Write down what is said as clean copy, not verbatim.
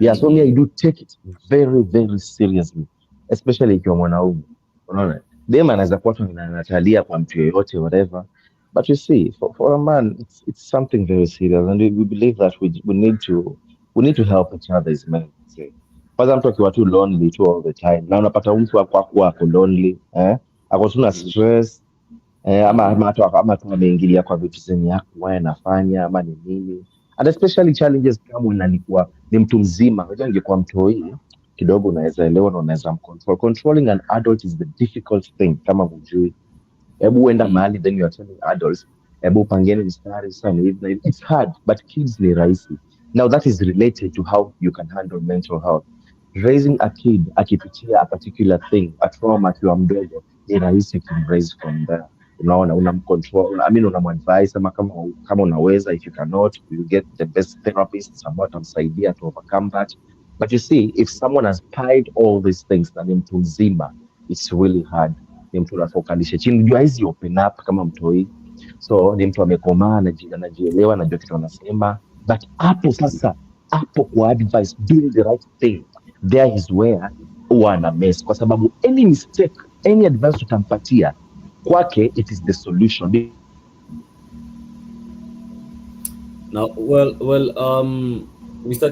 Yeah, so me, I do take it very, very seriously, especially ikiwa mwanaume. Unaona, dem anaweza kuwa tu anatalia kwa mtu yeyote, whatever, but you see, for a man, it's something very serious, and we believe that we need to help each other as men. See, kwanza mtu akiwa tu lonely tu all the time, na unapata mtu ako ako lonely, eh, ako tu na stress, eh, ama tu ameingilia kwa vitu zenye hakuwa anafanya ama ni nini, and especially challenges kama unanikuwa ni mtu mzima. Unajua, ingekuwa mtoi kidogo unaweza elewa na unaweza mcontrol. Controlling an adult is the difficult thing. Kama hujui, hebu uenda mahali, then you are telling adults, "Hebu pangeni mstari sasa, ni hivi na hivi." It's hard, but kids ni rahisi. Now, that is related to how you can handle mental health. Raising a kid akipitia a particular thing, a trauma, akiwa mdogo, ni rahisi kumraise from there. Unaona, unamcontrol, I mean, unamadvise, ama kama unaweza, if you cannot, you get the best therapists ambao watamsaidia to overcome that. But you see, if someone has piled all these things na ni mtu mzima, it's really hard. Ni mtu unafaa ukalishe chini juu hawezi open up kama mtoi. So ni mtu amekomaa, anajielewa, anajua kitu anasema, but hapo sasa, hapo kwa advice, doing the right thing, there is where huwa ana mess, kwa sababu any mistake, any advice utampatia, kwake it is the solution. Now, well, we start